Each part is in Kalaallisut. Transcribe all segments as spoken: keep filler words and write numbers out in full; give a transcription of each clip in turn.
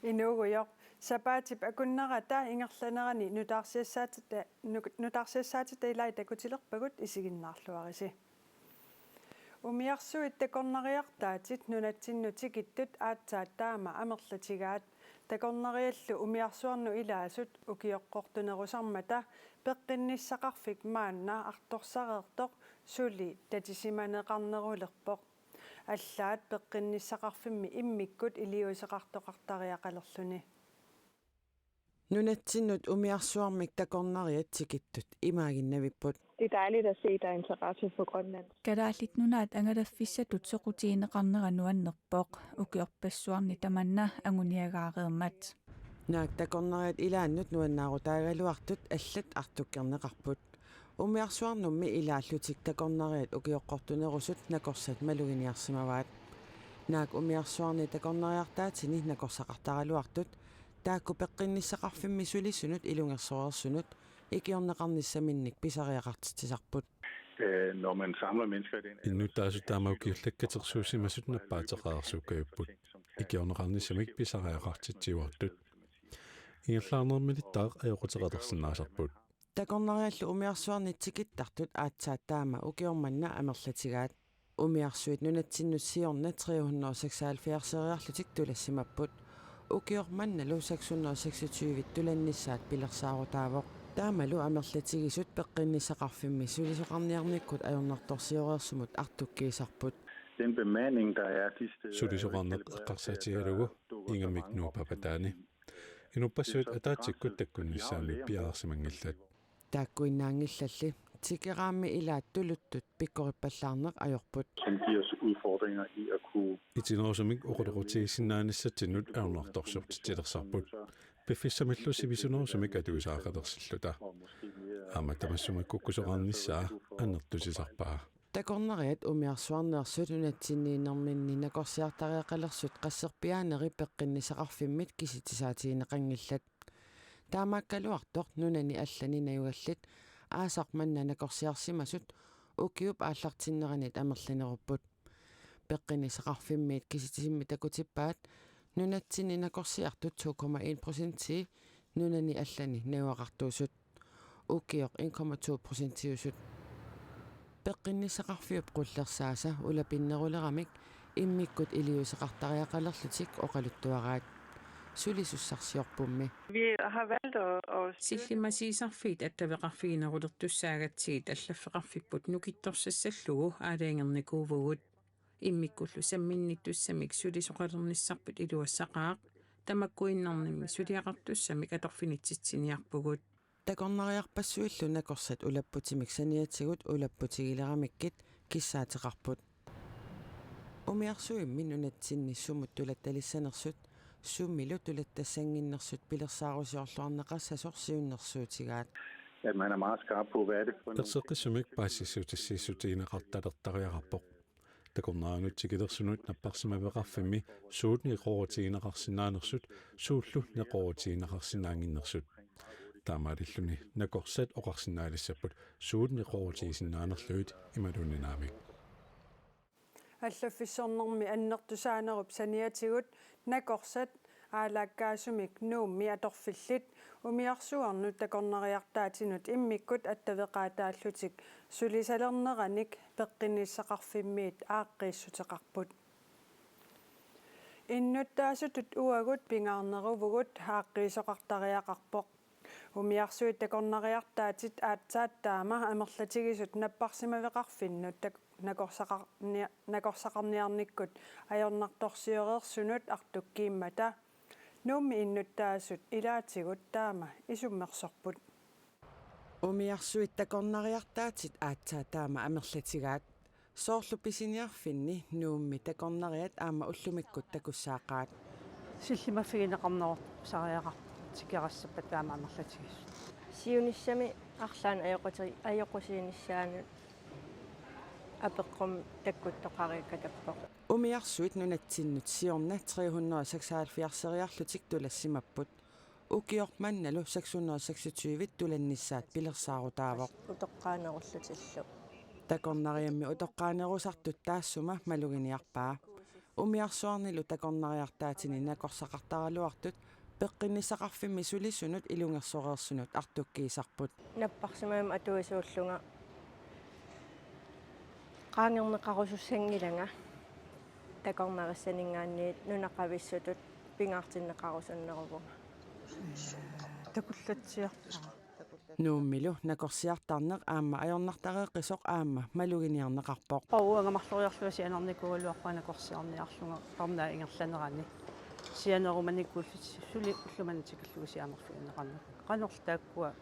Inuugujoq, sapaatip akunnerata ingerlanerani nutaarsiassaatita, nuk-, nutaarsiassaatita ilai takutilerpagut, isiginnaarluarisi. Umiarsuit takornariartaatit nunatsinnut tikittut aatsaat taama amerlatigaat. Takornariallu umiarsuarnut ilaasut ukioqqortunerusarmata peqqinnissaqarfik maanna artorsareertoq suli tatisimaneqarnerulerpoq. Allaat peqqinnissaqarfimmi immikkut iliuuseqartoqartariaqalerluni. Nunatsinnut umiarsuarmik takornariat tikittut imaaginnavipput. Det er dejligt at se, at der er interesse for Grønland. Kalaallit Nunaat angalaffissatut soqutigineqarnera nuannerpoq, ukiorpassuarni tamanna anguniagaareermat. Naak takornariat ilaannut nuannaarutaagaluartut allat artukkerneqarput. Umiarsuarnummi ilaallutik takornariat ukioqqortunerusut nakorsat maluginiarsimavaat. Naak umiarsuarni takornariartaatini nakorsaqartaraluartut taakku peqqinnissaqarfimmi sulisunut ilungersoreersunut ikiorneqarnissaminnik pisariaqartitsisarput. Øh, når man samler mennesker i den alder, Innuttaasut taama ukiullakkatersuusimasut nappaateqareersuukkajupput. Ikiorneqarnissamik pisariaqartitsiuartut. Ingerlaarnerminittaaq ajoquteqalersinnaasarput. Takornariallu umiarsuarnit tikittartut aatsaat taama ukioq manna amerlatigaat. Umiarsuit nunatsinnut siorna tre hundrede og seksoghalvfjerdseriarlutik tulassimapput. Ukioq mannalu seks hundrede og seksogtyve tulannissaat pilersaarutaavoq. Taamalu amerlatigisut peqqinnissaqarfimmi sulisoqarniarnikkut ajornartorsioreersumut artukkiisarput. Den bemanding, der er de steder, Sulisoqarneq eqqarsaatigalugu ingammik Nuup Avataani. Inuppassuit ataatsikkut takkunnissaannik piareersimanngillat. Taakkuinnaanngillalli tikeraammi ilaat tuluttut pikkorippallaarneq ajorput. Som giver os udfordringer i at kunne Itinerusumik oqaloqatigisinnaanissatinnut ajornartorsiortitsilersarput. Piffissamillu sivisunerusumik atuisaaqalersilluta. Aamma tamassuma kukkusoqarnissaa annertusisarpaa. Takornariat umiarsuarneersut nunatsinniinnerminni nakorsiartariaqalersut qasserpiaaneri peqqinnissaqarfimmit kisitsisaateqanngillat. Taamaakkaluartoq nunani allani najugallit aasaq manna nakorsiarsimasut ukiup aallartinneranit amerlanerupput. Peqqinnissaqarfimmiit kisitsisimmik takutippaat nunatsinni nakorsiartut to komma en procentii nunani allani najugaqartuusut. Ukioq en komma to procentiusut. Peqqinnissaqarfiup qullersaasa ulapinneruleramik immikkut iliuuseqartariaqalerlutik oqaluttuaraat. Sulisussarsiorpummi. Vi har valgt at, at Sillimmassiisarfiit attaveqarfiginerulertussaagatsigit allaffeqarfipput nukittorsassallugu aalajangernikuuvugut. Immikkullu samminnittussamik sulisoqalernissarput iluassaqaaq, tamakkuinnarnimmi suliaqartussamik atorfinitsitsiniarpugut. Takornariarpassuillu nakorsat ulapputimik saniatigut ulapputigileraamikkit kissaateqarput. Umiarsuimmi nunatsinni sumut tulattalissanersut, sumilu tulattassannginnersut pilersaarusiorluarneqassasoq siunnersuutigaat. At man er meget skarp på, hvad er det for nogle Erseqqissumik paasissutissiissutigineqartalertariaqarpoq. Takornarianut tikilersunut napparsimaveqarfimmi suut neqeroorutigineqarsinnaanersut, suullu neqeroorutigineqarsinnaannginnersut. Taamaalilluni nakorsat oqarsinnaalissapput suut neqeroorutigisinnaanерлugit imaluunniit naamik. Allaffissornermi annertusaanerup saniatigut nakorsat aalaakkaasumik Nuummi atorfillit umiarsuarnut takornariartaatinut immikkut attaveqaataallutik sulisalerneranik peqqinnissaqarfimmiit aaqqiissuteqarput. Innuttaasutut uagut pingaarneruvugut aaqqiisoqartariaqarpoq. Umiarsuit takornariartaatit aatsaat taama amerlatigisut napparsimaveqarfinnut tak-, nakorsaqarnia-, nakorsaqarniarnikkut ajornartorsioreersunut artukkiimmata Nuummi innuttaasut ilaatigut taama isummersorput. Umiarsuit takornariartaatit aatsaat taama amerlatigaat. Soorlu pisiniarfinni Nuummi takornariat aamma ullumikkut takussaaqaat. Sillimaffigineqarnerusariaqarput tikerassappat taama amerlatigisut. Siunissami arlaannik ajoquti-, ajoqusiinissaanut apeqqumi takkuttoqariikatappoq. Umiarsuit nunatsinnut siorna tre hundrede og seksoghalvfjerdseriarlutik tulassimapput. Ukioq mannalu seks hundrede og seksogtyve tulannissaat pilersaarutaavoq. Utoqqaanerullutillu. Takornariammi utoqqaanerusartut taassuma maluginiarpaa. Umiarsuarnilu takornariartaatini nakorsaqartaraluartut peqqinnissaqarfimmi sulisunut ilungersoreersunut artukkiisarput. Napparsimavimmi atuisuullunga qaangerneqarusussanngilanga, takornarissaninngaanniit nunaqavissutut pingaartinneqarusunneruvunga. Takullatsiarpara. Nuummilu nakorsiartarneq aamma ajornartareqqisoq aamma maluginiarneqarpoq. Qaa, uanga marloriarlunga sianernikoogaluarpara nakorsiarniarlunga qarnaa ingerlanerani. Sianerumanikuullutik suli ullumimut tikillugu sianerfigineqarneq. Qanorlu taakkua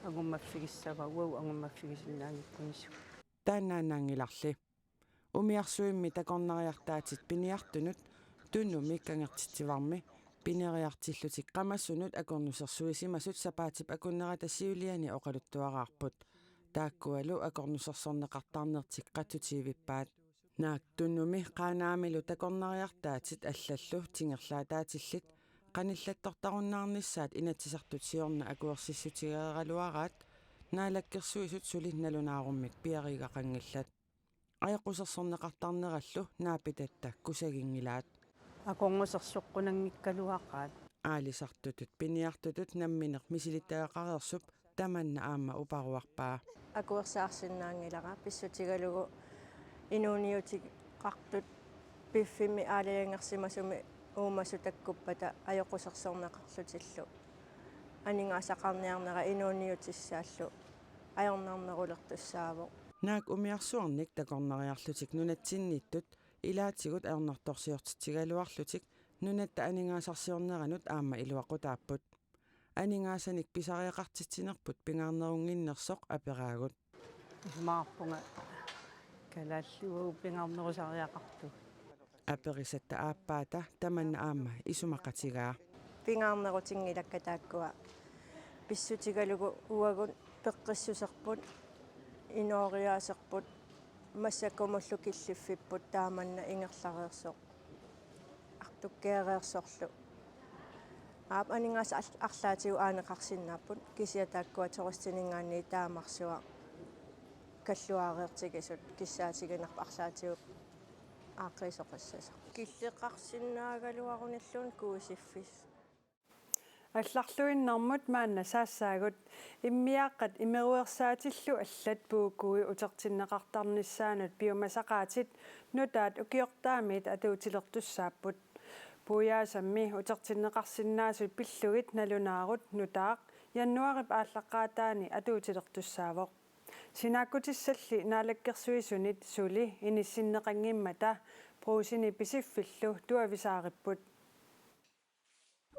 angummaffigissavat, uagut angummaffigisinnaagipput. Taannaannaanngilarli. Umiarsuimmi takornariartaatit piniartunut Tunumi Kangertitsivarmi pineriartillutik qamasunut akornusersuisimasut sapaatip akunnerata siuliani oqaluttuaraarput. Taakkualu akornusersorneqartarnertik qatsutivippaat. Naak Tunumi Qaanaamilu takornariartaatit allallu tingerlaataatillit qanillattortarunnaarnissaat Inatsisartut siorna akuersissutigereeraluaraat Naalakkersuisut suli nalunaarummik piarigaqanngillat. Ajoqusersorneqartarnerallu naapitatta kusaginngilaat. Akornusersoqqunanngikkaluaqaat. Aalisartutut piniartutut nammineq misilittagaqareersup tamanna aamma uparuarpaa. Akuersaarsinnaanngilara pissutigalugu inuuniutiqartut piffimmi aalajangersimasumi uumasut takkuppata ajoqusersorneqarlutillu aningaasaqarniarnera inuuniutissaallu ajornarnerulertussaavoq. Naak umiarsuarnik takornariarlutik nunatsinniittut ilaatigut ajornartorsiortitsigaluarlutik nunatta aningaasarsiorneranut aamma iluaqutaapput. Aningaasanik pisariaqartitsinerput pingaarnerunnginnersoq aperaagut. Isumaqarpunga kalaallit uagut pingaarnerusariaqartugut. Aperisatta aappaata tamanna aamma isumaqatigaa. Pingaarnerutinngilakka taakkua pissutigalugu uagut peqqissuserput, inooriaaserput, massakkumullu killiffipput taamanna ingerlareersoq. Artukkiareersorlu. Aap, aningaasat al-, arlaatigut aaneqarsinnaapput kisianni taakkua turistininngaanniit taamarsuaq kalluareertigisut kissaatiginarput arlaatigut aaqqiisoqassasoq. Killeqarsinnaagaluarunilluunniit kuisiffis. Allarluinnarmut maanna saassaagut. Immiaaqqat imeruersaatillu allat puukui utertinneqartarnissaannut piumasaqaatit nutaat ukiortaamiit atuutilertussaapput. Puiaasammi utertinneqarsinnaasut pillugit nalunaarut nutaaq januaarip aallaqqaataani atuutilertussaavoq. Sinaakkutissalli Naalakkersuisunit suli inissinneqanngimmata Brugseni Pisiffillu tuavisaaripput.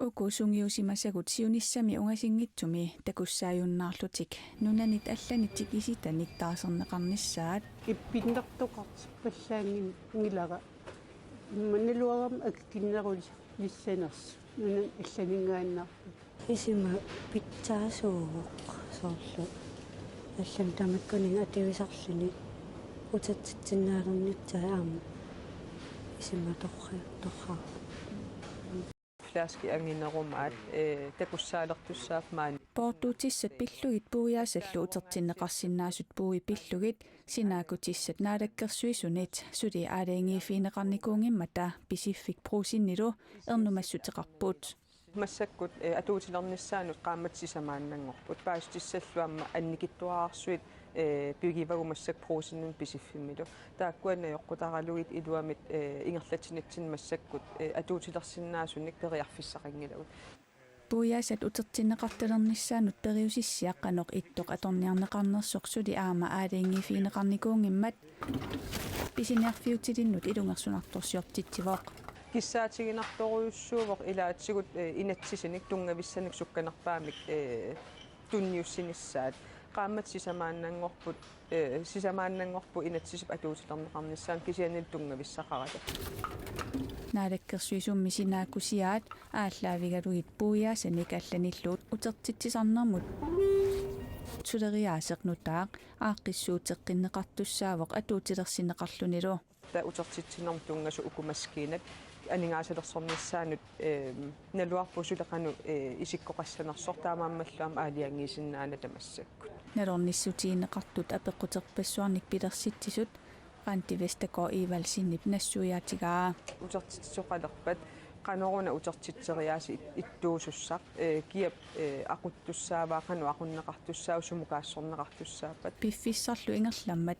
Uku sungiusimasagut siunissami ungasinngitsumi takussaajunnaarlutik nunanit allanit tikisitanit taarserneqarnissaat. Ippinnartoqarpallaanngilara. Immaqa naluara aamma akikinnerulissanersoq nunanit allaninngaanneersoq. Isima pitsaasuuvoq soorlu. Allanit tamakkuninnga atuisarluni utertitsinnaalernissaat aamma isima torra-, torra-. Flaskit anginerumaat, ee, takussaalertussaapput maani. Poortuutissat pillugit puiaasallu utertinneqarsinnaasut puui pillugit sinaakkutissat Naalakkersuisunit suli aalajangiiffigineqarnikuunngimmata Pisiffik Brugsenilu ernumassuteqarput. Massakkut, ee, atuutilernissaannut qaammatit sisamaannanngorput. Paasitissallu aamma annikitsuararsuit, ee, pigivagut massakkut Brugsenimit Pisiffimmilu. Taakkuanik ajoqutaralugit iluamik, ee, ingerlatsinitsinni massakkut, ee, atuutilersinnaasunik periarfissaqanngilagut. Puiaasat utertinneqartalernissaannut periusissiaq qanoq ittoq atorniarneqarnersoq suli aamma aalajangiiffigineqarnikuunngimmat pisiniarfiutilinnut ilungersunartorsiortitsivoq. Kissaatiginartorujussuuvoq ilaatigut, ee, inatsisinik tunngavissanik sukkanerpaamik, ee, tunniussinissaat. Qaammatit sisamaannanngorput, ee, sisamaannanngorput inatsisip atuutilerneqarnissaanut kisiannili tunngavissaqarata. Naalakkersuisummi sinaakkusiaat aallaavigalugit puiaasanik allanillu utertitsisarnermut suleriaaseq nutaaq aaqqissuuteqqinneqartussaavoq atuutilersinneqarlunilu. Taava utertitsinermut tunngasut uku maskiinat aningaasalersornissaannut, ee, naluarput suli qanoq, ee, isikkoqassanersoq taamaammallu aamma aalajangiisinnaanata massakkut. Nalornissutigineqartut apeqquterpassuarnik pilersitsisut Randi Vestergaard Evaldsenip nassuiaatigaa. Utertitsisoqalerpat qanoruna utertitseriaaseq it-, ittuusussaq, ee, kiap, ee, aquttussaavaa, qanoq aqunneqartussaava, sumut kaassorneqartussaappat. Piffissarlu ingerlammat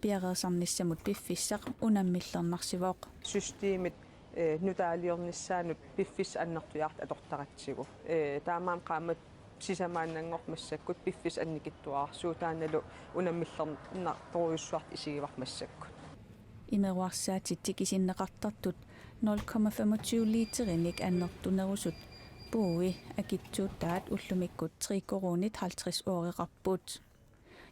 piareersarnissamut piffissaq unammillernarsivoq. Systemit, ee, nutaaliornissaanut piffissaq annertujaartut atortaratsigu. Ee, taamaammat qaammat sisamaannanngorpoq massakkut piffissaq annikitsuararsuuvoq, taannalu unammillernartorujussuartut isigivarput massakkut. Imeruersaatit tikisinneqartartut nul komma femogtyve literinik annertunerusut puui akitsuutaat ullumikkut tre koruunit halvtreds øreqarput.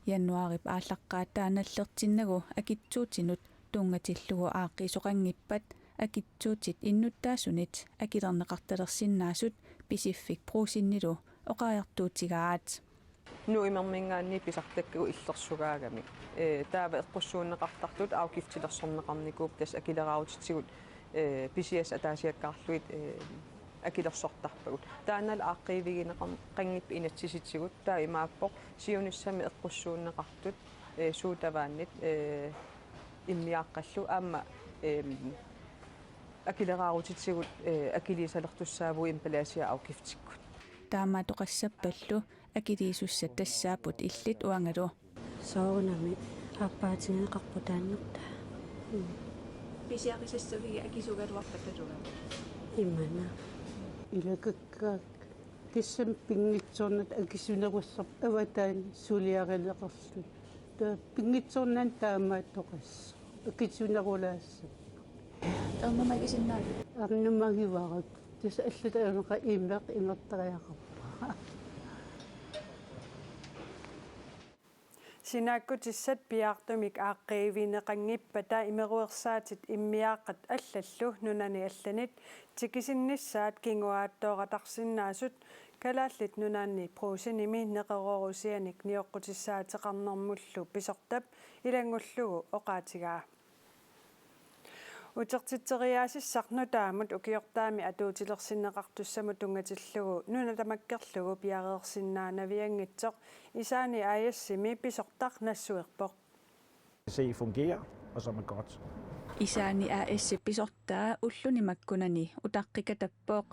Januaarip aallaqqaataa nallertinnagu akitsuutinut tunngatillugu aaqqiisoqanngippat akitsuutit innuttaasunit akilerneqartalersinnaasut Pisiffik Brugsenilu oqariartuutigaat. Nuumminngaanniit pisartakkagut illersugaagamik. Ee, taava eqqussuunneqartartut afgiftilersorneqarnikuupput, tassa akileraarutitigut, ee, pisiassat ataasiakkaarlugit, ee, akilersortarpagut. Taannalu aaqqiivigineqar-, -qanngippat inatsisitigut, taava imaappoq siunissami eqqussuunneqartut, ee, suutavaannit, ee, immiaaqqallu aamma, ee, akileraarutitigut, ee, akiliisalertussaavugut emballageafgiftikkut. Taamaattoqassappallu akiliisussat tassaapput illit uangalu. Soorunami aappaatigeqarpoq taannertaa. Pisiarisassavigit akisugaluarpat tatungalu. Imanna. Ilakakkaak tassami pinngitsoornata akisunerussaaq avataani suliarineqarluni. Taava pinngitsoornani taamaattoqassaaq. Akisunerulaassaaq. Ernumagisinnaavit? Ernumagivara. Tassa allatut aamma imeq imertariaqarpara. Sinaakkutissat piaartumik aaqqiivigineqanngippata imeruersaatit immiaaqqat allallu nunani allanit tikisinnissaat kinguaattooratarsinnaasut Kalaallit Nunaanni Brugsenimi neqeroorusianik nioqqutissaateqarnermullu pisortap ilanngullugu oqaatigaa. Utertitseriaasissaq nutaamut ukiortaami atuutilersinneqartussamut tunngatillugu nuna tamakkerlugu piareersinnaanavianngitsoq Isaani A/S-imi pisortaq nassuerpoq. Se fungerer, og som er godt. Isaani A/S-ip pisortaa ulluni makkunani utaqqikatappoq.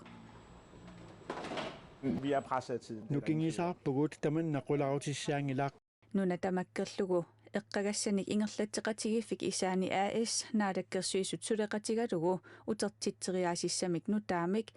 Vi er presset af tid. Nukingisaarpugut, tamanna qularutissaanngilaq. Nuna tamakkerlugu eqqagassanik ingerlatseqatigiiffik Isaani A/S Naalakkersuisut suleqatigalugu utertitseriaasissamik nutaamik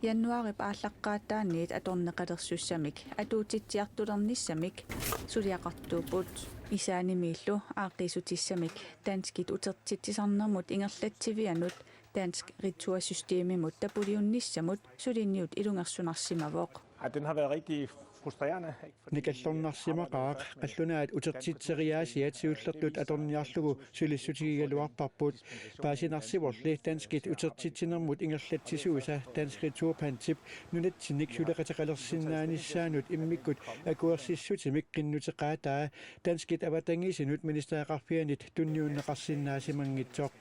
januaarip aallaqqaataaniit atorneqalersussamik atuutitsiartulernissamik suliaqartuupput. Isaanimiillu aaqqiissutissamik danskit utertitsisarnermut ingerlatsivianut Dansk Retursystemimut tapuliunnissamut suliniut ilungersunarsimavoq. Ej, den har været rigtig frustrerende. Nikallornarsimaqaaq, qallunaat utertitseriaasiat siullertut atorniarlugu sulissutigigaluarparput. Paasinarsivorli danskit utertitsinermut ingerlatsisuisa Dansk Returpantip nunatsinnik suleqateqalersinnaanissaanut immikkut akuersissutimik qinnuteqaataa danskit avatangiisinut ministereqarfianit tunniunneqarsinnaasimanngitsoq.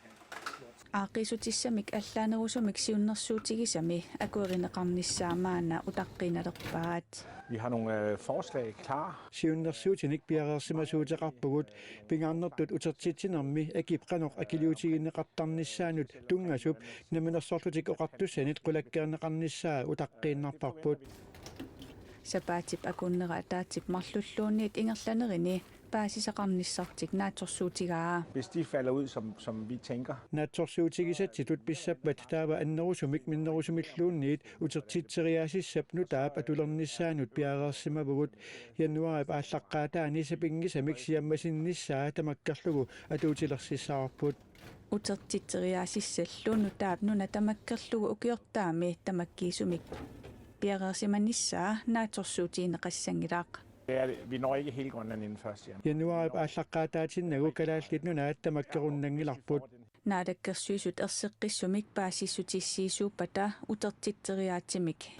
Aaqqiissutissamik allaanerusumik siunnersuutigisami akuerineqarnissaa maanna utaqqiinnalerpaat. Vi har nogle øh, forslag klar. Siunnersuutinik piareersimasuuteqarpugut, pingaarnertut utertitsinermi akip qanoq akiliutigineqartarnissaanut tunngasup Namminersorlutik Oqartussanit qulakkeerneqarnissaa utaqqiinnarparput. Sapaatip akunnera ataatsip marlulluunniit ingerlanerini paasisaqarnissartik naatsorsuutigaa. Hvis de falder ud, som, som vi tænker. Naatsorsuutigisatsitut pissappat taava annerusumik minnerusumilluunniit utertitseriaasissap nutaap atulernissaanut piareersimavugut. Januaarip aallaqqaataani sapinngisamik siammasinnissaa tamakkerlugu atuutilersissavarput. Utertitseriaasissallu nutaap nuna tamakkerlugu ukiortaami tamakkiisumik piareersimanissaa naatsorsuutigineqassanngilaq. Det er, vi når ikke hele Grønland inden første januar. Januaarip aallaqqaataatinnagu Kalaallit Nunaat tamakkerunnanngilarput. Naalakkersuisut erseqqissumik paasissutissiisuuppata utertitseriaatsimik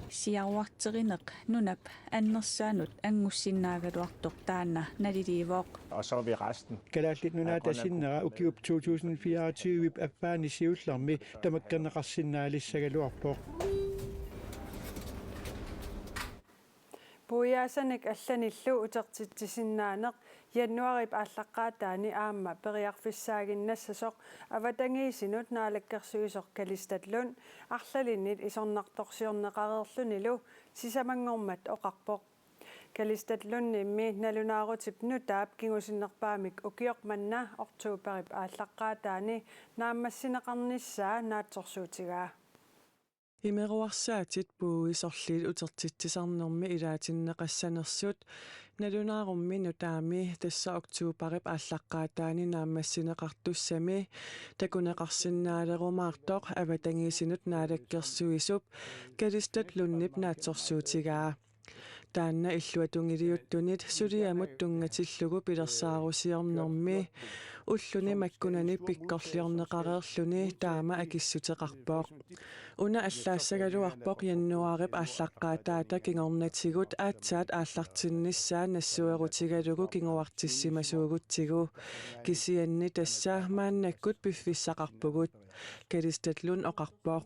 siaruarterineq nunap annersaanut anngussinnaagaluartoq taanna naliliivoq. Og så vil resten. Kalaallit Nunaata sinnera ukiup to tusind fireogtyve-ip affaani siullermi tamakkerneqarsinnaalissagaluarpoq. Pingaasanik allanillu utertitsisinnaaneq januaarip aallaqqaataani aamma periarfissaaginnassasoq avatangiisinut naalakkersuisoq Kalistat Lund arlalinnit isornartorsiorneqareerlunilu sisamanngormat oqarpoq. Kalistat Lundimmi nalunaarutip nutaap kingusinnerpaamik ukioq manna oktoberip aallaqqaataani naammassineqarnissaa naatsorsuutigaa. Imeruarsaatit puui sorliit utertitsisarnermi ilaatinneqassanersut nalunaarummi nutaami, tassa oktoberip aallaqqaataani naammassineqartussami, takuneqarsinnaalerumaartoq avatangiisinut naalakkersuisup Kalistat Lundip naatsorsuutigaa. Taanna illuatungiliuttunit suliamut tunngatillugu pilersaarusiornermi ulluni makkunani pikkorliorneqareerluni taama akissuteqarpoq. Una allaassagaluarpoq januaarip aallaqqaataata kingornatigut aatsaat aallartinnissaa nassuerutigalugu kinguartissimasuugutsigu. Kisianni tassa maannakkut piffissaqarpugut, Kalistat Lund oqarpoq.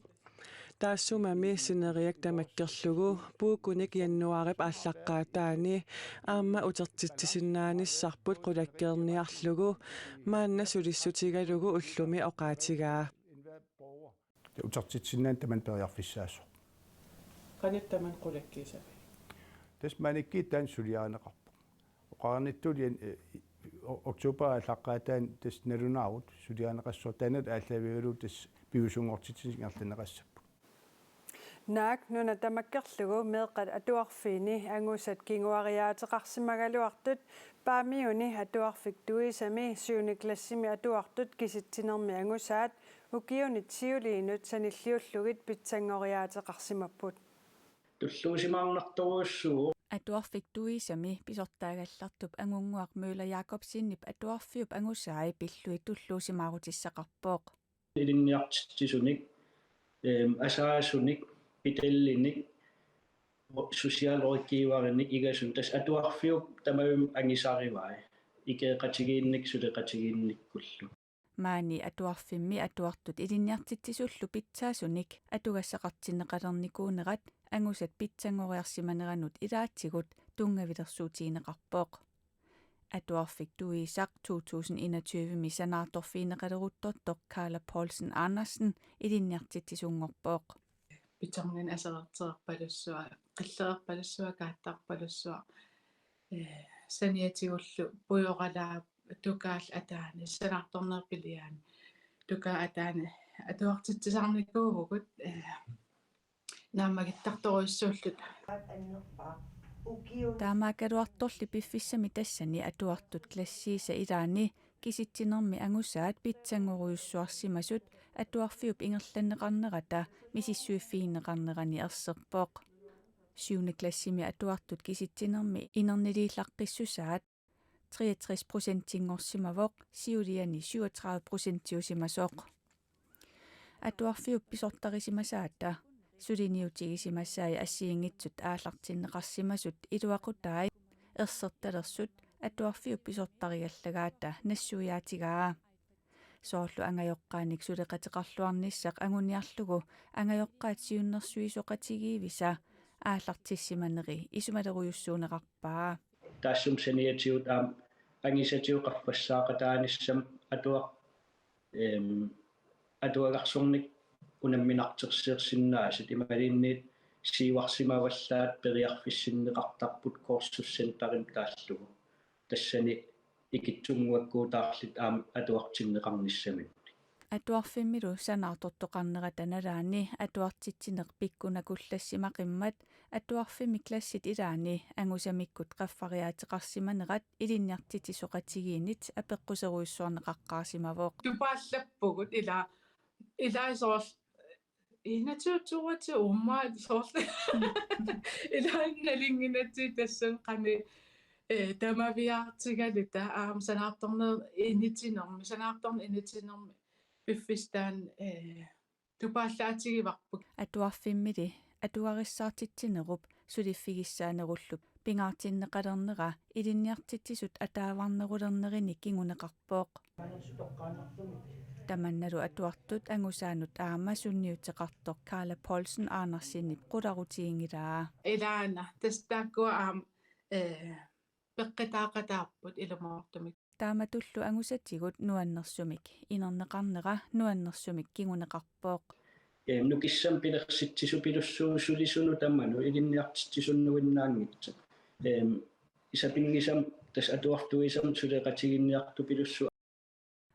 Taassumami sineriak tamakkerlugu puukkunik januaarip aallaqqaataani aamma utertitsisinnaanissarput qulakkeerniarlugu maanna sulissutigalugu ullumi oqaatigaa. Utertitsisinnaanera tamanna periarfissaasoq. Qanoq tamanna qulakkiisavit? Tassa maaniikkiit taanna suliarineqarpoq. Oqarnittut jan-, eh, o-, oktoberip aallaqqaataani tassa nalunaarut suliarineqassasoq, taanna aallaavigalugu tassa piviusunngortitsineq ingerlanneqassapput. Naak nuna tamakkerlugu meeqqat atuarfiini angusat kinguariaateqarsimagaluartut Paamiuni Atuarfik Tuisami syvende klassimi atuartut kisitsinermi angusaat ukiunit siuliinut sanilliullugit pitsanngoriaateqarsimapput. Tulluusimaarnartorujussuuvoq. Atuarfik Tuisami pisortaagallartup Angunnguaq Møller Jacobsenip atuarfiup angusai pillugit tulluusimaarutissaqarpoq. Ilinniartitsisunik, ehm, asaasunik, pedellinik, socialrådgiverinik, igasunik, tassa atuarfiup tamarmik angisarivai. Ikeeqatigiinnik, suleqatigiinnikkullu. Maani atuarfimmi atuartut ilinniartitsisullu pitsaasunik atugassaqartinneqalernikuunerat angusat pitsanngoriarsimaneranut ilaatigut tunngavilersuutigineqarpoq. Atuarfik Tuisaq to tusind enogtyve-mi sanaartorfigineqaleruttortoq Karla Poulsen Andersen ilinniartitsisunngorpoq. Pitsarnani aserorterpalussuaq, qilleqerpalussuaq, kaattarpalussuaq, eh, saniatigullu pujoralaap tukaallu ataani, sanaartornerup piliaani tukaap ataani atuartitsisarnikuuvugut, eh, naammagittartorujussuulluta. Taamaakkaluartorli piffissami tassani atuartut klassiisa ilaanni kisitsinermi angusaat pitsanngorujussuarsimasut atuarfiup ingerlanneqarnerata misissuiffigineqarnerani erserpoq. Syvende klassimi atuartut kisitsinermi inerniliillaqqissusaat treogtres procentinngorsimavoq, siuliani syvogtredive procentiusimasoq. Atuarfiup pisortarisimasaata suliniutigisimasai assigiinngitsut aallartinneqarsimasut iluaqutai ersertalersut atuarfiup pisortarigallagaata nassuiaatigaa. Soorlu angajoqqaanik suleqateqarluarnissaq anguniarlugu angajoqqaat siunnersuisoqatigiivisa aallartissimaneri isumalerujussuunerarpaa. Taassuma saniatigut aamma angisatigut qaffassaaqataanissamut atuar-, ehm, atuagarsorneq unamminartorsiorsinnaasut imaluunniit siuarsimavallaat periarfissinneqartarput kursuscenterimi taallugu. Tassani ikittunnguakkuutaarluta aamma atuartinneqarnissaminnik. Atuarfimmilu sanaartortoqarnerata nalaani atuartitsineq pikkunakkullassimaqimmat atuarfimmi klassit ilaanni angusamikkut qaffariaateqarsimanerat ilinniartitsisoqatigiinnit apeqquserujussuarneqaqqaarsimavoq. Tupaallappugut ila, ila soorlu enogtyve, toogtyve, uummaa soorlu. Ilaanni nalinginnatsigu tassani qanoq, eh, tamaviaartigaluta aamma sanaartorneq initinermi, sanaartorneq initinermi piffissaq taanna, eh, tupaallaatigivarput. Atuarfimmili atugarissaartitsinerup suliffigissaanerullu pingaartinneqalernera ilinniartitsisut ataavarnerulernerini kinguneqarpoq. Tamannalu atuartut angusaannut aamma sunniuteqartoq Karla Poulsen Andersenip qularutiginngilaa. Ilaana, tassa taakkua aamma ee, peqqutaaqataapput ilumoortumik. Taamatullu angusatigut nuannersumik inerneqarnera nuannersumik kinguneqarpoq. Ee, nukissamik pilersitsisupilussuuvoq sulisunut tamanut ilinniartitsisunnuinnaanngitsoq. Ee, sapinngisamik tassa atuartuisam suleqatigiinniartupilussuaq.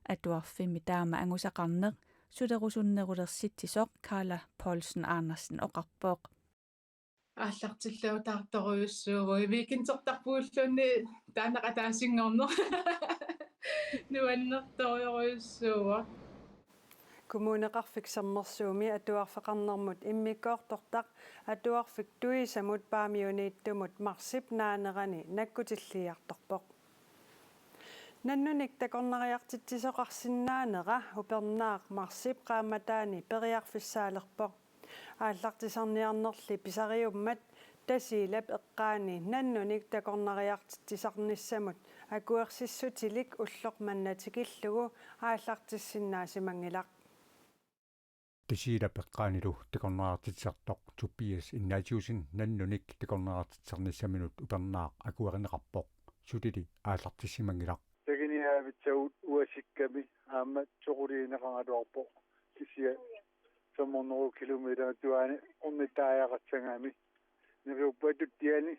Atuarfimmi taama angusaqarneq sulerusunnerulersitsisoq Karla Poulsen Andersen oqarpoq. Aallartilluartartorujussuuvoq, weekendsortarpuulluunniit taanna ataasinngorneq nuannertorujussuuvoq. Kommuneqarfik Sermersuumi atuarfeqarnermut immikkoortortaq Atuarfik Tuisamut Paamiuniittumut marsip naanerani nakkutilliiartorpoq. Nannunik takornariartitsisoqarsinnaanera upernaaq marsip qaammataani periarfissaalerpoq. Aallartisarniarnerli pisariummat Tasiilap eqqaani nannunik takornariartitsisarnissamut akuersissutilik ulloq manna tikillugu aallartissinnaasimanngilaq. Tasiilap eqqaanilu takornariartitsisartoq Tobias Ignatiussen nannunik takornariartitsisarnissaminut upernaaq akuerineqarpoq, sulili aallartissimanngilaq. Takuniaavitsagut uasikkami aamma toquliineqaraluarpoq, kisianni femhundrede kilometer tuaani ornittariaqassagami neriuppunga tuttiani.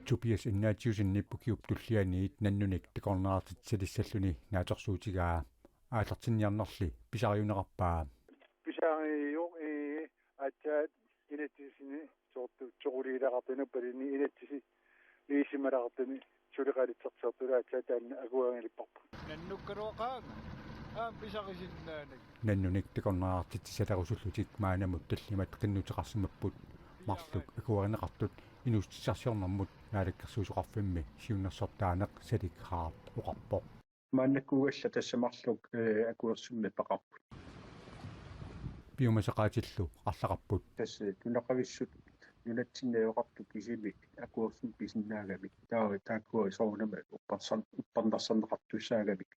Tobias Ignatiussenip ukiup tullianiit nannunik takornariartitsilissalluni naatsorsuutigaa. Aallartinniarnerli pisariuneqarpaa. Pisariuvoq, ee, aatsaat inatsisini soorlu toquliileqartuni, palinni inatsisi iisimaleqartuni suleqatitsersortullu aatsaat taanna akuerilerparput. Nannukkaluaqaanga aamma pisarisinnaaneq. Nannunik takornariartitsisalerusullutik maannamut tallimat qinnuteqarsimapput. Marluk akuerineqartut inuussutissarsiornermut Naalakkersuisoqarfimmi siunnersortaaneq Salik Hart oqarpoq. Maannakkuugallartut tassa marluk, ee, akuersimmik peqarput. Piumasaqaatillu arlaqarput. Tassa nunaqavissut nunatsinni ajoqartut kisimik akuersimmik pisinnaagamik. Taava taakkua soorunami uppersar-, uppernarsarneqartussaagamik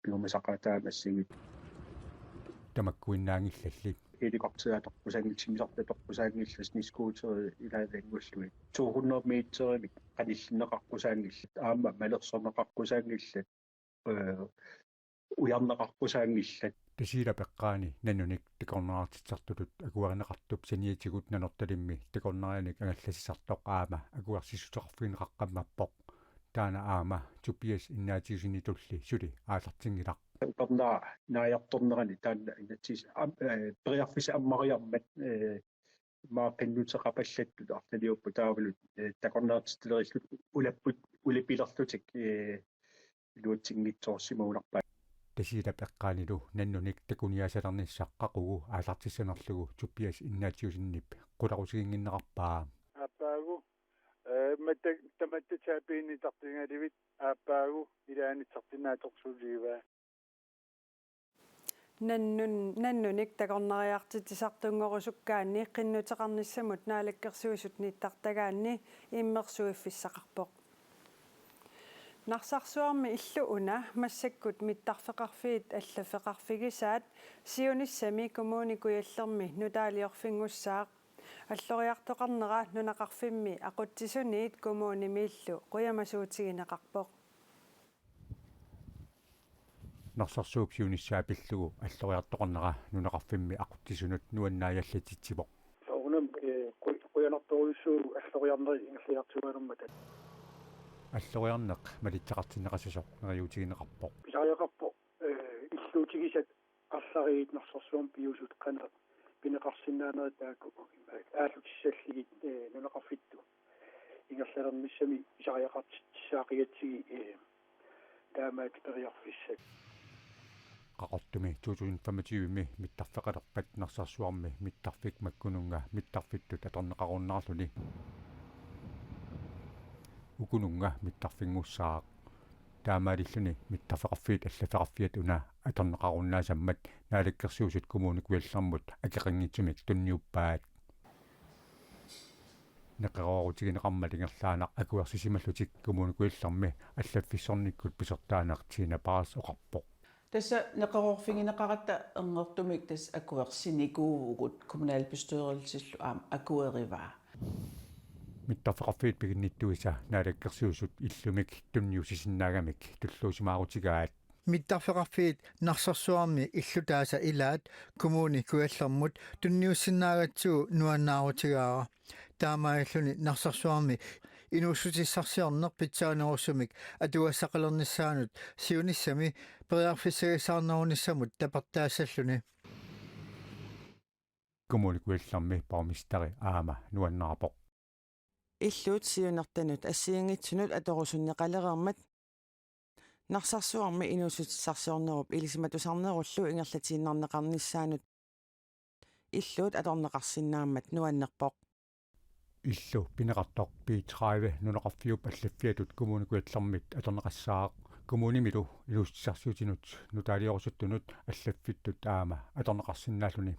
piumasaqaataat massakkut. Tamakkuinnaanngillalli. Helikopteri atoqqusaanngillat, simisartut atoqqusaanngillat, snescooter ilaanngilluinnarlugit. To hundrede meterimik qanillinneqaqqusaanngillat, aamma malersorneqaqqusaanngillat, ee, ujarneqaqqusaanngillat. Tasiilap eqqaani nannunik takornariartitsisartutut akuerineqartup saniatigut Nanortalimmi takornarianik angallassisartoq aamma akuersissuteqarfigineqaqqammerpoq. Taanna aamma Tobias Ignatiussenitulli suli aallartinngilaq. Upernaaq naajartornerani taanna inatsis am-, ee, periarfissat ammariarmat, ee, maani qinnuteqapallattut arlaliupput taavalu, ee, takornariartitsisalerillutik ulapput ulapilerlutik, ee, iluatsinngitsoorsimagunarpaat. Tasiilap eqqaanilu nannunik takuniaasalernissaq qaqugu aallartissanerlugu Tobias Ignatiussenip qularutiginnginnerarpaa. Aappaagu, ee, matta-, tamatta taapiinnitartigalivit aappaagu ilaanitsartinnaatsorsuuliivaa. Nannun-, nannunik takornariartitsisartunngorusukkaanni qinnuteqarnissamut Naalakkersuisut nittartagaanni immersuiffissaqarpoq. Narsarsuarmi illu una massakkut mittarfeqarfiit allaffeqarfigisaat siunissami Kommune Kujallermi nutaaliorfinngussaaq. Alloriartoqarnera nunaqarfimmi aqutsisuniit kommunimiillu qujamasuutigineqarpoq. Narsarsuup siunissaa pillugu alloriartoqarnera nunaqarfimmi aqutsisunut nuannaajallatitsivoq. Soorunami, ee, qu-, qujanartorujussuuvoq alloriarneq ingerlaartuugalummata. Alloriarneq malitseqartinneqassasoq neriuutigineqarpoq. Pisariaqarpoq, ee, illuutigisat arlariit Narsarsuarmi piusut qanoq pineqarsinnaanerit taakku aallutissallugit, ee, nunaqarfittut ingerlalernissami pisariaqartitsisaaqigatsigit, ee, taamaattut periarfissat. Qaqortumi to tusind femogtyve-mi mittarfeqalerpat Narsarsuarmi mittarfik makkununnga mittarfittut atorneqarunnaarluni ukununnga mittarfinngussaaq. Taamaalilluni mittarfeqarfiit allaffeqarfiat una atorneqarunnaasammat Naalakkersuisut Kommune Kujallermut akeqanngitsumik tunniuppaat. Neqeroorutigineqarmat ingerlaannaq akuersisimallutik Kommune Kujallermi allaffissornikkut pisortaaneq Tina Paas oqarpoq. Tassa neqeroorfigineqaratta ernertumik tassa akuersinikuuvugut, kommunalbestyrelsillu aamma akuerivaa. Mittarfeqarfiit piginnittuisa Naalakkersuisut illumik tunniussisinnaagamik tulluusimaarutigaat. Mittarfeqarfiit Narsarsuarmi illutaasa ilaat Kommune Kujallermut tunniussinnaagatsigu nuannaarutigaara. Taamaalilluni Narsarsuarmi inuussutissarsiorneq pitsaanerusumik atugassaqqalernissaanut siunissami periarfissagissaarnerunissamut tapertaassalluni. Kommune Kujallermi borgmesteri aamma nuannaarpoq. Illup siunertanut assigiinngitsunut atorusunneqalereermat Narsarsuarmi inuussutissarsiornerup ilisimatusarnerullu ingerlatiinnarneqarnissaanut illup atorneqarsinnaammat nuannerpoq. Illu pineqartoq B tredive nunaqarfiup allaffiatut Kommune Kujallermit atorneqassaaq. Kommunimilu inuussutissarsiutinut nutaaliorusuttut allaffittut aamma atorneqarsinnaalluni.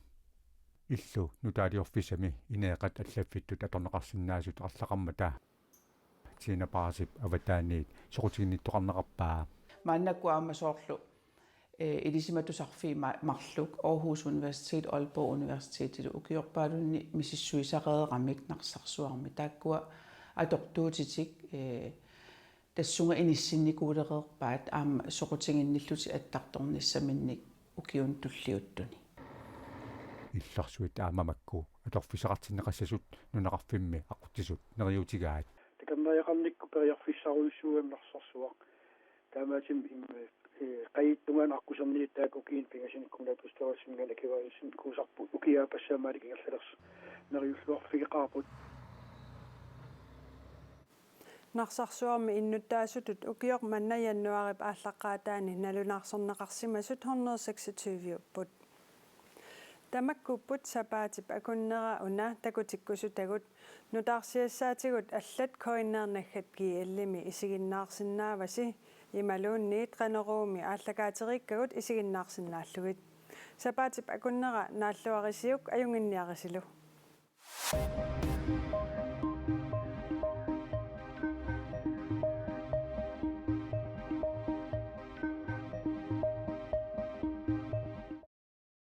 Illu nutaaliorfissami ineeqat allaffittut atorneqarsinnaasut arlaqarmata Tina Paasip avataaniit soqutiginnittoqarneqarpaa. Maannakkut aamma soorlu, eh, ilisimatusarfiit ma-, marluk Aarhus Universitet, Aalborg Universitetilu ukiorpaalunni misissuisareeramik Narsarsuarmi. Taakkua atortuutitik, eh, tassunga inissinnikuulereerpaat aamma soqutiginnillutik attartornissaminnik ukiuni tulliuttuni. Illersuit aamma makku atorfissaqartinneqassasut nunaqarfimmi aqutsisut neriuutigaat. Takornariaqarnikkut periarfissarujussuugami Narsarsuaq. Taamaattumik im-, eh, qajittungaani aqquserniit taakku ukiuni pingasunik kommunalbestyrelsimi nakivaasinnikuusarput ukiaappassaammaalik ingerlalersoq neriulluarfigeqaarput. Narsarsuarmi innuttaasutut ukioq manna januaarip aallaqqaataani nalunaarsorneqarsimasut hundrede seksogtyve-upput. Tamakkuupput sapaatip akunnera una takutikkusutagut. Nutaarsiassaatigut allat K N R naggat G L-imi isiginnaarsinnaavasi imaluunniit Qanoruumi aallakaateriikkagut isiginnaarsinnaallugit. Sapaatip akunnera naalluarisiuk ajunnginniarisilu.